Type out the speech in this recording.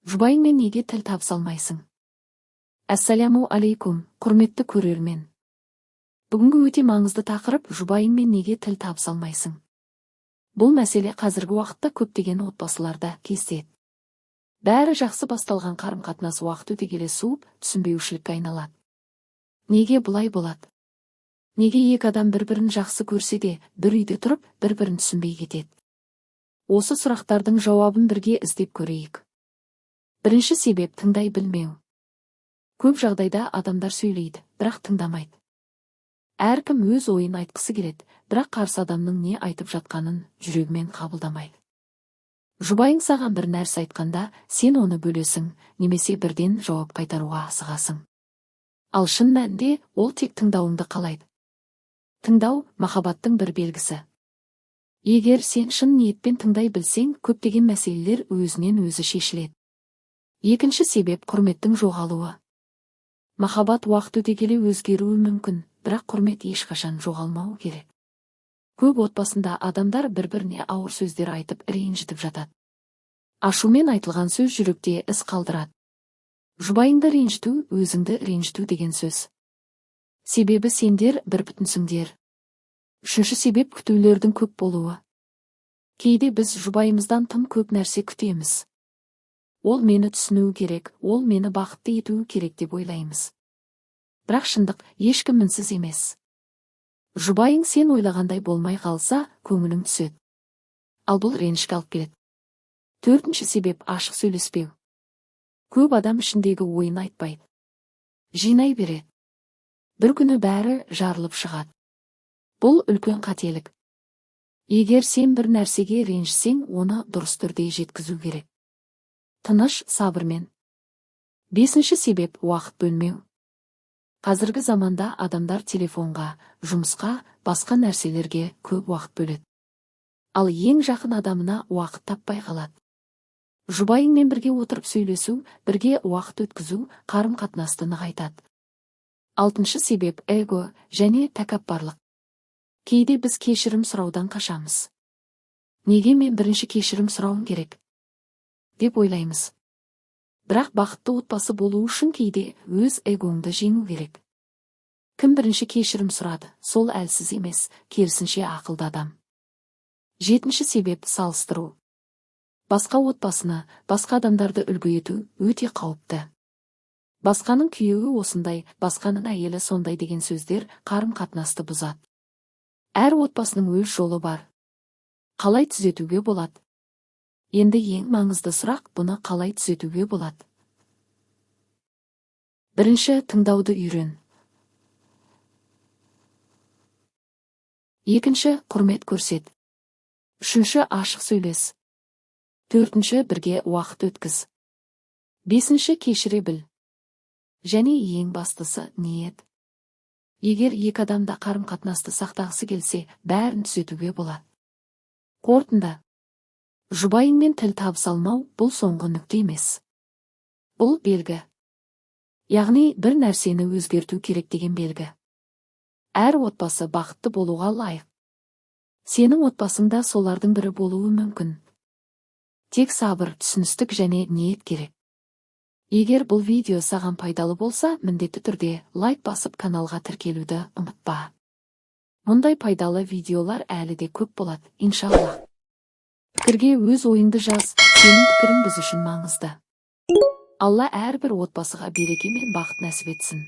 Жұбайыңмен неге тіл табыса алмайсың? Ассаляму алейкум, құрметті көрермен. Бүгінгі өте маңызды тақырып: жұбайыңмен неге тіл табыса алмайсың? Бұл мәселе қазіргі уақытта көптеген отбасыларда кездеседі. Бәрі жақсы басталған қарым-қатынас уақыт өте келе суып, түсінбеушілікке айналады. Неге бұлай болады? Неге екі адам бір-бірін жақсы көрсе де, бір үйде тұрып, бір-бірін түсінбей кетеді? Осы сұрақтардың жауабын бірге іздеп көрейік. Бірінші себеп: тыңдай білмеу. Көп жағдайда адамдар сөйлейді, бірақ тыңдамайды. Әркім өз ойын айтқысы келеді, бірақ қарсы адамның не айтып жатқанын жүрегімен қабылдамайды. Жұбайың саған бір нәрсе айтқанда, сен оны бөлесің немесе бірден жауап қайтаруға асығасың. Ал шын мәнінде ол тек тыңдауыңды қалайды. Тыңдау – махаббаттың бір белгісі. Егер сен шын ниетпен тыңдай білсең, көптеген мәселелер өзінен өзі шешіледі. Екінші себеп: құрметтің жоғалуы. Махаббат уақыт өте келе өзгеруі мүмкін, бірақ құрмет ешқашан жоғалмауы керек. Көп отбасында адамдар бір-біріне ауыр сөздер айтып, ренжітіп жатады. Ашумен айтылған сөз жүректе із қалдырады. Жұбайыңды ренжіту – өзіңді ренжіту деген сөз. Себебі сендер бір бүтінсіңдер. Үшінші себеп: күтулердің көп болуы. Кейде біз жұбайымыздан тым көп нәрсе күтеміз. Ол мені түсінуі керек, ол мені бақытты етуі керек деп ойлаймыз. Бірақ шындық: ешкім мінсіз емес. Жұбайың сен ойлағандай болмай қалса, көңілің түседі. Ал бұл ренішке алып келеді. Төртінші себеп: ашық сөйлеспеу. Көп адам ішіндегі ойын айтпайды. Жинай береді. Бір күні бәрі жарылып шығады. Бұл үлкен қателік. Егер сен бір нәрсеге ренжісең, оны дұрыс түрде жеткізу керек. Тыныш, сабырмен. Бесінші себеп: уақыт бөлмеу. Қазіргі заманда адамдар телефонға, жұмысқа, басқа нәрселерге көп уақыт бөледі. Ал ең жақын адамына уақыт таппай қалады. Жұбайыңмен бірге отырып сөйлесу, бірге уақыт өткізу қарым-қатынасты нығайтады. Алтыншы себеп: эго және тәкаппарлық. Кейде біз кешірім сұраудан қашамыз. Неге мен бірінші кешірім сұрауым керек деп ойлаймыз. Бірақ бақытты отбасы болу үшін кейде өз эгоңды жеңу керек. Кім бірінші кешірім сұрады, сол әлсіз емес, керісінше, ақылды адам. Жетінші себеп: салыстыру. Басқа отбасыны, басқа адамдарды үлгі ету өте қауіпті. Басқаның күйеуі осындай, басқаның әйелі сондай деген сөздер қарым қатынасты бұзады. Әр отбасының өз жолы бар. Қалай түзетуге болады? Енді ең маңызды сұрақ: бұны қалай түзетуге болады? Бірінші, тыңдауды үйрен. Екінші, құрмет көрсет. Үшінші, ашық сөйлес. Төртінші, бірге уақыт өткіз. Бесінші, кешіре біл. Және ең бастысы – ниет. Егер екі адам да қарым-қатынасты сақтағысы келсе, бәрін түзетуге болады. Қорытынды: жұбайыңмен тіл табыса алмау – бұл соңғы нүкте емес. Бұл белгі. Яғни бір нәрсені өзгерту керек деген белгі. Әр отбасы бақытты болуға лайық. Сенің отбасың да солардың бірі болуы мүмкін. Тек сабыр, түсіністік және ниет керек. Егер бұл видео саған пайдалы болса, міндетті түрде лайк басып, каналға тіркелуді ұмытпа. Мұндай пайдалы видеолар әлі де көп болады, иншаллах. Пікірге өз ойыңды жаз, сенің пікірің біз үшін маңызды. Алла әрбір отбасыға береке мен бақыт нәсіп етсін.